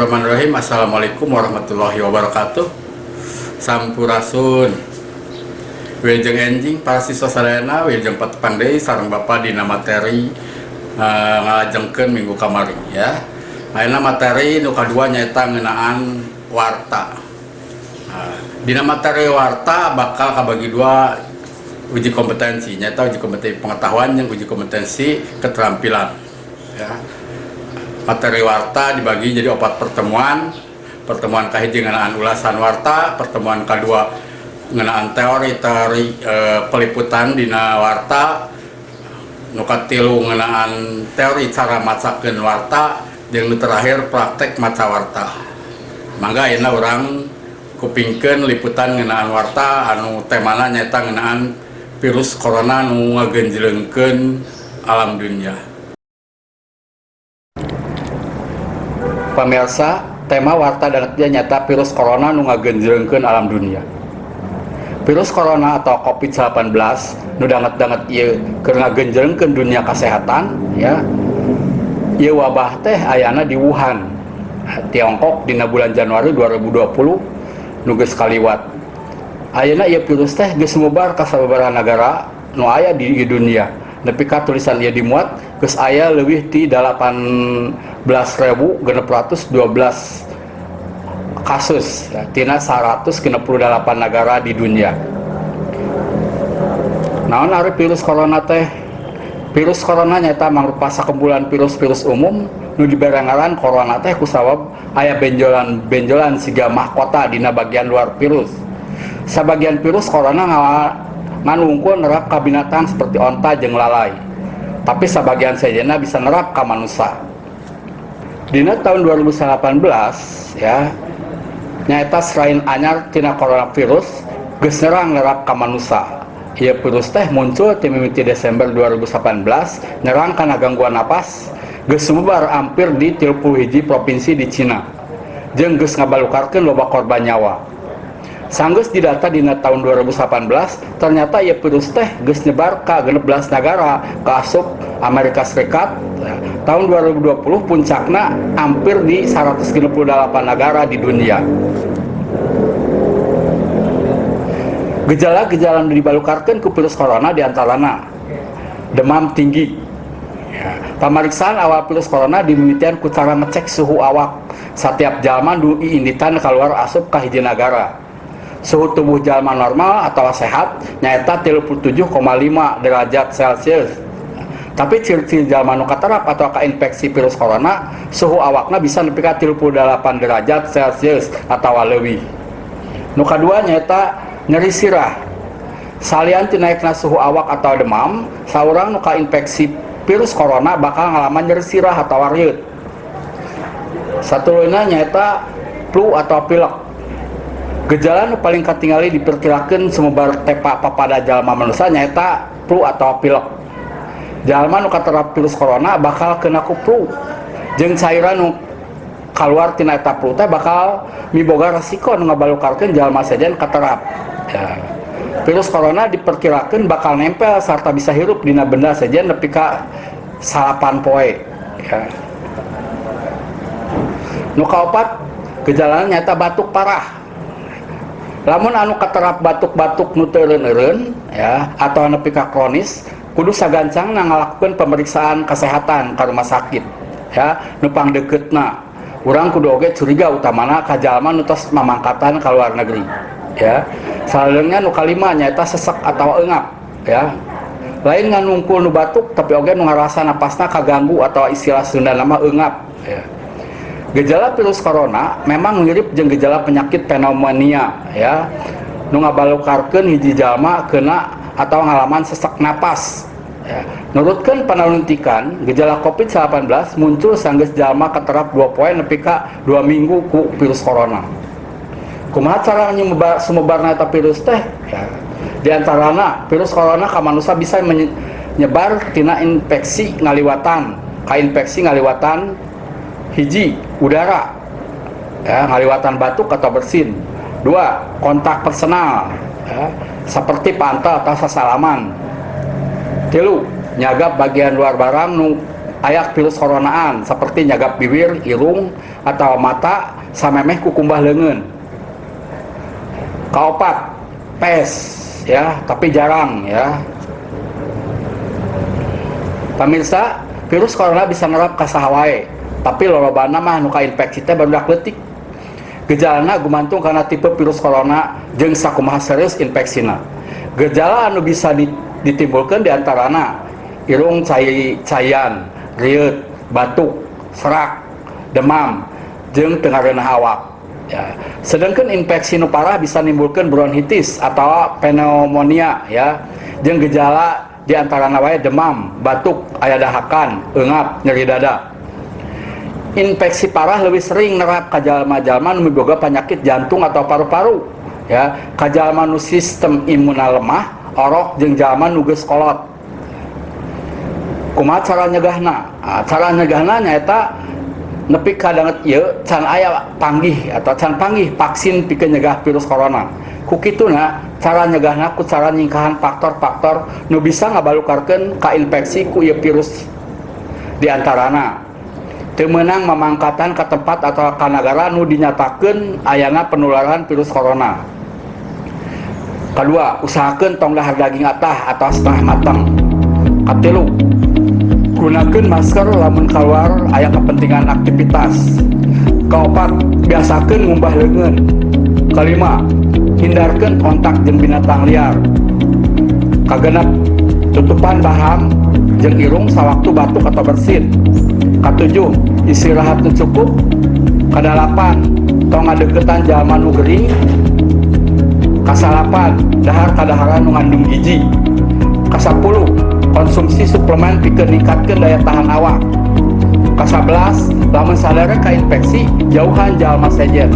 Bismillahirrahmanirrahim. Assalamualaikum warahmatullahi wabarakatuh. Sampurasun. Wilujeng enjing para siswa sadayana, wilujeng patepang deui sareng Bapak dina materi ngalajengkeun minggu kamari ya. Ayeuna materi nu kadua nyaeta ngeunaan warta. Nah, dina materi warta bakal kabagi dua uji kompetensi, nyaeta uji kompetensi pengetahuan jeung uji kompetensi keterampilan ya. Materi warta dibagi jadi opat pertemuan. Pertemuan kahiji ngeunaan ulasan warta, pertemuan kedua ngeunaan teori-teori peliputan dina warta, nu katilu ngeunaan teori cara macakeun warta, jeung nu terakhir praktek maca warta. Mangga ayeuna urang kupingkeun liputan ngeunaan warta anu temana nyaeta ngeunaan virus corona nu ngagenjlengkeun alam dunia. Pamirsa, tema warta danget ieu nyaeta virus corona nu ngagenjlengkeun alam dunia. Virus corona atau COVID-19 nu danget-danget ieu keur ngagenjlengkeun dunia kesehatan ya. Ieu wabah teh ayana di Wuhan, Tiongkok dina bulan Januari 2020 nu geus kaliwat. Ayeuna ieu virus teh geus sumebar ka sababaraha nagara nu aya di dunia. Nepi ka tulisan ieu dimuat geus aya leuwih ti 18.612 kasus ya, tina 168 nagara di dunia. Naon ari virus corona teh? Virus corona nyaeta mangrupa sakumpulan virus-virus umum nu dibere ngaran corona teh kusabab aya benjolan-benjolan siga mahkota dina bagian luar virus. Sabagian virus corona ngan wungkul nerap ka binatang seperti onta jeung lalay. Tapi sabagian sejenna bisa nerap ka manusia. Dina tahun 2018 ya, nyaeta strain anyar tina coronavirus geus nyerang nerap ka manusia. Ieu virus teh muncul ti mimiti Desember 2018 nyerang kana gangguan napas, geus sumebar hampir di 31 provinsi di Cina jeung geus ngabalukarkeun loba korban nyawa. Sanggeus didata dina tahun 2018, ternyata ieu virus teh geus nyebar ka 16 nagara kaasup Amerika Serikat. Tahun 2020 puncakna hampir di 168 nagara di dunia. Gejala-gejala nu dibalukarkeun ku virus corona diantarana demam tinggi. Ya. Pamariksaan awal virus corona dimimitian ku cara ngecek suhu awak setiap jalma nu iinditan keluar asup ka hiji nagara. Suhu tubuh jalma normal atau sehat nyaeta 37,5 derajat Celcius. Tapi ciri-ciri jalma nu katerap atau kainfeksi virus corona, suhu awakna bisa nepi ka 38 derajat Celcius atawa leuwih. Nu kadua nyaeta nyeri sirah. Salian ti naekna suhu awak atau demam, saurang nu kainfeksi virus corona bakal ngalaman nyeri sirah atawa rieut. Satuluyna nyaeta flu atau pilek. Gejala nu paling katingali diperkirakeun sumebar tepa papada jalma manusia nyaeta flu atau pilek. Jalma nu katerap virus corona bakal kena ku flu. Jeung cairan nu kaluar tina eta flu teh bakal miboga resiko nu ngabalukarkeun jalma sejen katerap. Ya. Virus corona diperkirakeun bakal nempel sarta bisa hirup dina benda sejen nepi ka 9 poe. Ya. Nu kaopat gejalana nyaeta batuk parah. Lamun anu katerap batuk-batuk nu teu eureun-eureun ya atau nepi ka kronis kudu sagancangna ngalakukeun pemeriksaan kesehatan ka rumah sakit ya nu pangdeukeutna. Urang kudu oge curiga utamana ka jalma nu tos mamangkatan ka luar negeri ya. Salajengna nu kalima nyaeta sesek atau eungap ya. Lain ngan nungkul nu batuk tapi oge nu ngarasa napasna kaganggu atau istilah Sunda nama eungap ya. Gejala virus corona memang mirip jeung gejala penyakit pneumonia ya. Nu ngabalukarkeun hiji jalma kena atau ngalaman sesak napas ya. Nurutkeun panaluntikan, gejala COVID-19 muncul sanggeus jalma katerap 2 poe nepi ka 2 minggu ku virus corona. Kumaha cara sumebarna eta virus teh? Ya. Di antarana virus corona ka manusia bisa menyebar tina infeksi ngaliwatan, ka infeksi ngaliwatan hiji udara ya, ngaliwatan batuk atau bersin. 2, kontak personal ya, seperti pantal atau sasalaman. 3, nyagap bagian luar barang nu aya virus koronaan seperti nyagap bibir, irung, atau mata samemeh kukumbah leungeun. Kaopat, pes ya, tapi jarang ya. Pemirsa, virus corona bisa nerap ka saha wae, tapi lolobana mah nu kainfeksi teh barudak leutik. Gejalana gumantung kana tipe virus corona jeung sakumaha serius infeksina. Gejala anu bisa ditimbulkan diantarana irung cai caian, rieut, batuk, serak, demam, jeung teu ngareunah awak. Ya. Sedangkan infeksi nu parah bisa nimbulkan bronkitis atau pneumonia ya, jeung gejala diantarana wae demam, batuk, aya dahakan, eungap, nyeri dada. Infeksi parah lebih sering nerap ka jalma-jalma nu miboga penyakit jantung atau paru-paru ya, ka jalma nu sistem imunna lemah, orok jeung jalma nu geus kolot. Kumaha cara nyegahna? Nah, cara nyegahna nyaeta nepi ka danget ieu can aya panggih atau can panggih vaksin pikeun nyegah virus corona. Ku kituna cara nyegahna ku cara nyingkahan faktor-faktor nu bisa ngabalukarkeun ka infeksi ku ieu virus, diantarana teu meunang mamangkatan ka tempat atau ka nagara nu dinyatakeun ayana penularan virus corona. Kedua, usahakeun tong dahar daging atah atau setengah matang. Katilu, gunakeun masker lamun keluar aya kepentingan aktivitas. Kaopat, biasakeun ngumbah leungeun. Kalima, hindarkeun kontak jeung binatang liar. Kagenep, tutupan baham jeung irung sawaktu batuk atau bersin. Katujuh, istirahat nu cukup. Kadalapan, tong ngadeukeutan jalma nu gering. Kasalapan, dahar kadaharan nu ngandung gizi. Kasapuluh, konsumsi suplemen pikeun ningkatkeun daya tahan awak. Kasabelas, lamun sadar kainfeksi, jauhan jalma sejen.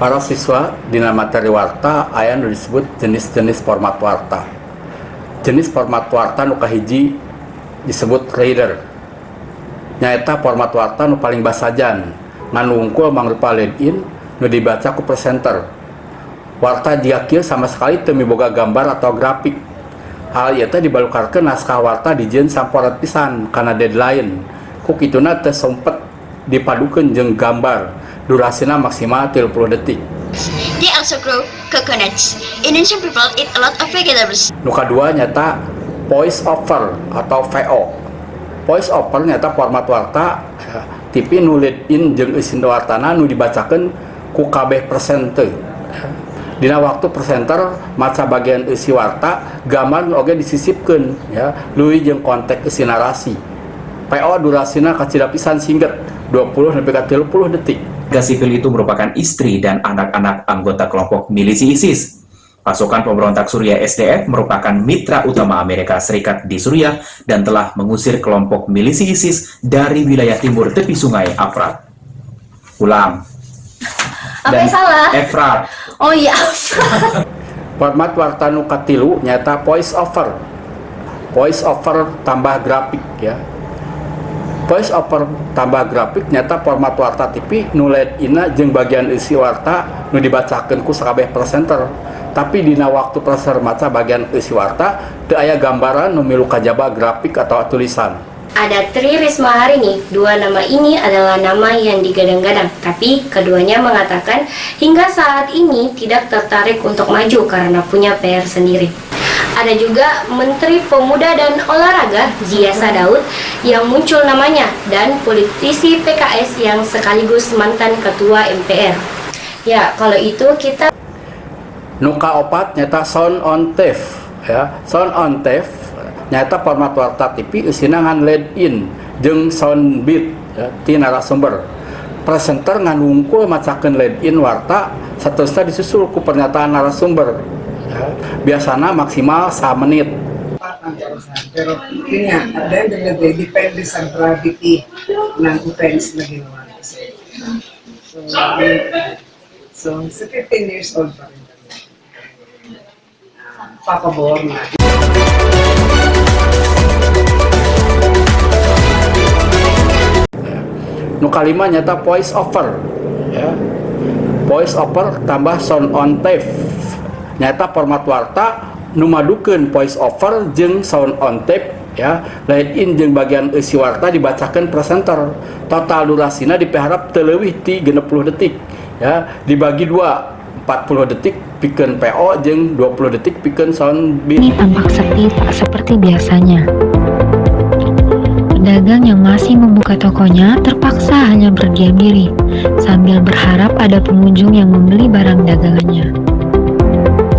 Para siswa, dina materi warta aya nu disebut jenis-jenis format warta. Jenis format warta nu kahiji disebut reader. Nyaeta format warta nu paling basajan, ngan wungkul mangrupa lead in nu dibaca ku presenter. Warta jiga kieu sama sekali teu miboga gambar atau grafik. Hal ieu teh dibalukarkeun naskah warta dijieun samporet pisan kana deadline. Ku kituna teu sempet dipadukeun jeung gambar. Durasina maksimal 30 detik. They also grow coconuts. Indonesian people eat a lot of vegetables. Nu kadua nyaeta voice over atau VO. Voice over nyaeta format warta ya, TV nu lead in jeung eusi wartana nu dibacakeun ku kabeh presenter. Dina waktu presenter maca bagian eusi warta, gambar nu oge disisipkeun ya, leuwih jeung konteks eusi narasi. VO durasina kacida pisan singget, 20 nepi ka 30 detik. Warga sipil itu merupakan istri dan anak-anak anggota kelompok milisi ISIS. Pasukan pemberontak Suriah SDF merupakan mitra utama Amerika Serikat di Suriah dan telah mengusir kelompok milisi ISIS dari wilayah timur tepi sungai Afrat. Ulang. Apa yang salah? Efrat. Oh iya. Format warta nu katilu nyaeta voice over. Voice over tambah grafik ya. Voice over tambah grafik nyaeta format warta TV nu lead inna jeung bagian eusi warta nu dibacakeun ku sakabeh presenter. Tapi dina waktu presenter maca bagian eusi warta teu aya gambaran nu milu kajaba grafik atau tulisan. Ada Tri Rismaharini. Dua nama ini adalah nama yang digadang-gadang, tapi keduanya mengatakan hingga saat ini tidak tertarik untuk maju karena punya PR sendiri. Ada juga Menteri Pemuda dan Olahraga Jiasa Daud yang muncul namanya dan politisi PKS yang sekaligus mantan Ketua MPR. Ya, kalau itu kita Nu kaopat nyaeta sound on tape ya. Sound on tape nyaeta format warta TV eusina ngan lead in jeung sound bite ya, ti narasumber. Presenter ngan wungkul macakeun lead in warta saterusna disusul ku pernyataan narasumber. Ya, biasana maksimal 1 menit. Ang karusahan. Pero yun nga, at the end of the day, depende sa gravity ng offense na ginawa kasi. So, yun. So, sa 15 years old pa rin kami. Papabor na. Nu kalima nyaeta voice over ya. Voice over tambah sound on tape nyaeta format warta nu madukeun voice over jeung sound on tape, ya. Lead in jeung bagian eusi warta dibacakeun presenter. Total durasina dipiharap teu leuwih ti 60 detik, ya, dibagi dua, 40 detik pikeun VO jeung 20 detik pikeun sound Ini bite. Tampak sepi tak seperti biasanya. Pedagang yang masih membuka tokonya terpaksa hanya berdiam diri sambil berharap ada pengunjung yang membeli barang dagangannya.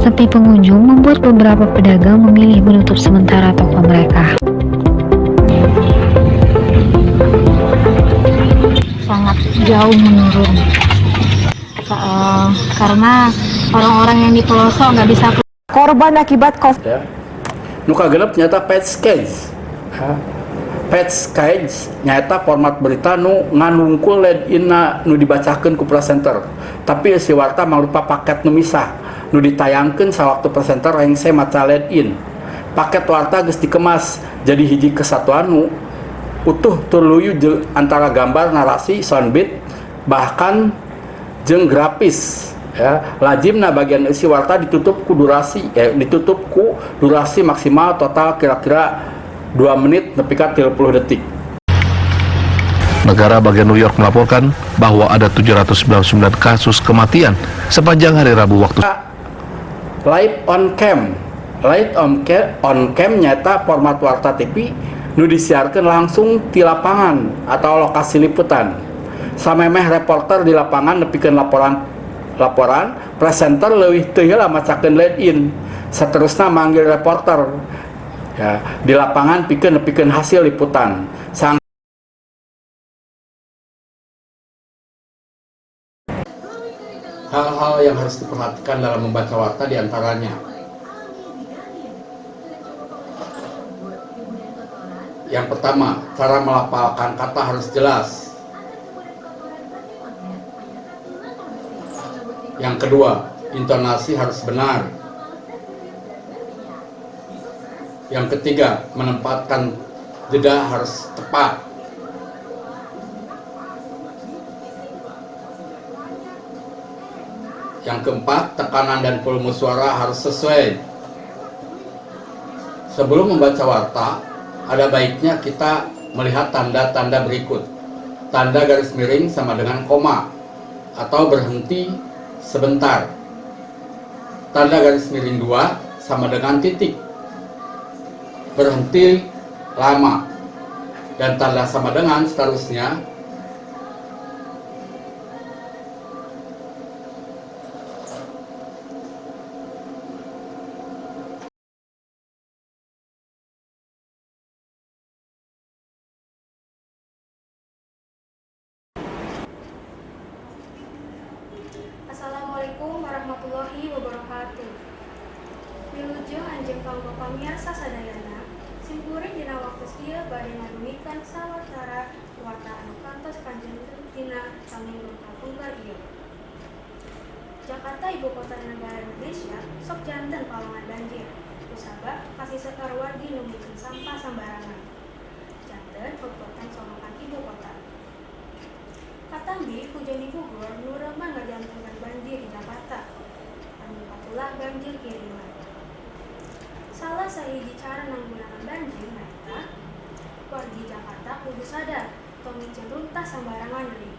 Sepi pengunjung membuat beberapa pedagang memilih menutup sementara toko mereka. Sangat jauh menurun karena orang-orang yang di pelosok nggak bisa Korban akibat COVID Ya. Nu kagenep nyaeta faxcast. Ya. Faxcast nyaeta format berita nu ngan wungkul lead in-na nu dibacakeun ku presenter. Tapi eusi warta mangrupa paket nu misah nu ditayangkeun sawaktu presenter rengse maca lead in. Paket warta geus dikemas jadi hiji kesatuan nu utuh tur luyu antara gambar, narasi, soundbite, bahkan jeung grafis, ya. Lazimna bagian isi warta ditutup ku durasi maksimal total kira-kira 2 menit nepi ka 30 detik. Negara bagian New York melaporkan bahwa ada 799 kasus kematian sepanjang hari Rabu waktu Live on cam. Live on cam nyaeta format warta TV nu disiarkan langsung di lapangan atau lokasi liputan. Samemeh reporter di lapangan nepikeun laporan laporan, presenter leuwih teu heula macakeun lead in. Seterusnya manggil reporter, ya, di lapangan pikeun nepikeun hasil liputan. Sang Hal-hal yang harus diperhatikan dalam membaca warta diantaranya: yang pertama, cara melafalkan kata harus jelas. Yang kedua, intonasi harus benar. Yang ketiga, menempatkan jeda harus tepat. Yang keempat, tekanan dan volume suara harus sesuai. Sebelum membaca warta, ada baiknya kita melihat tanda-tanda berikut. Tanda garis miring sama dengan koma atau berhenti sebentar. Tanda garis miring 2 sama dengan titik. Berhenti lama. Dan tanda sama dengan seterusnya. Assalamualaikum warahmatullahi wabarakatuh. Wilujeng anjeng kanggo pamiarsa sadayana. Simkuring dina waktos ieu bade ngadugikeun sawatara warta anu kantos kajanten dina saminggu kapungkur ieu. Jakarta, ibu kota negara Indonesia, sok janten pawongan banjir kusabab masih seueur wargi nu miceun sampah sambarangan. Janten pepotan solokan ibu kota. Katambi hujan di Bogor nu remen ngajantenkeun banjir di Jakarta anu katulah banjir kiriman. Salah sahiji cara nanggulangan banjir nyaeta wargi Jakarta kudu sadar tong miceun runtah sambarangan deui.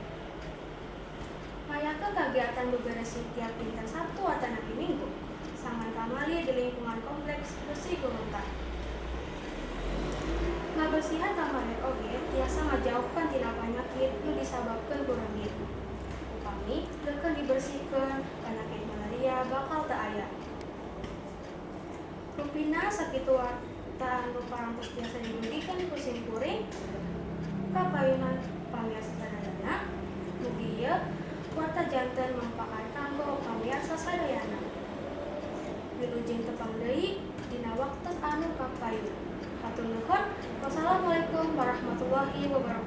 Ngayakeun kagiatan beberesih tiap dinten Sabtu atanapi Minggu. Sangan kamali di lingkungan kompleks bersih ku runtah. Ngabersihan kamari oge tiasa ngajauhkeun tina panyakit nu disababkeun ku reungit. Upami leukeun dibersihkeun, panyakit malaria bakal teu aya. Rupina sakitu warta anu parantos tiasa didugikeun ku simkuring ka payunan pamiarsa sadayana. Mugi ieu warta janten mangpaat kanggo pamiarsa sadayana. Wilujeng tepang deui dina waktos anu kapayun. Hatur nuhun. Wassalamualaikum warahmatullahi wabarakatuh.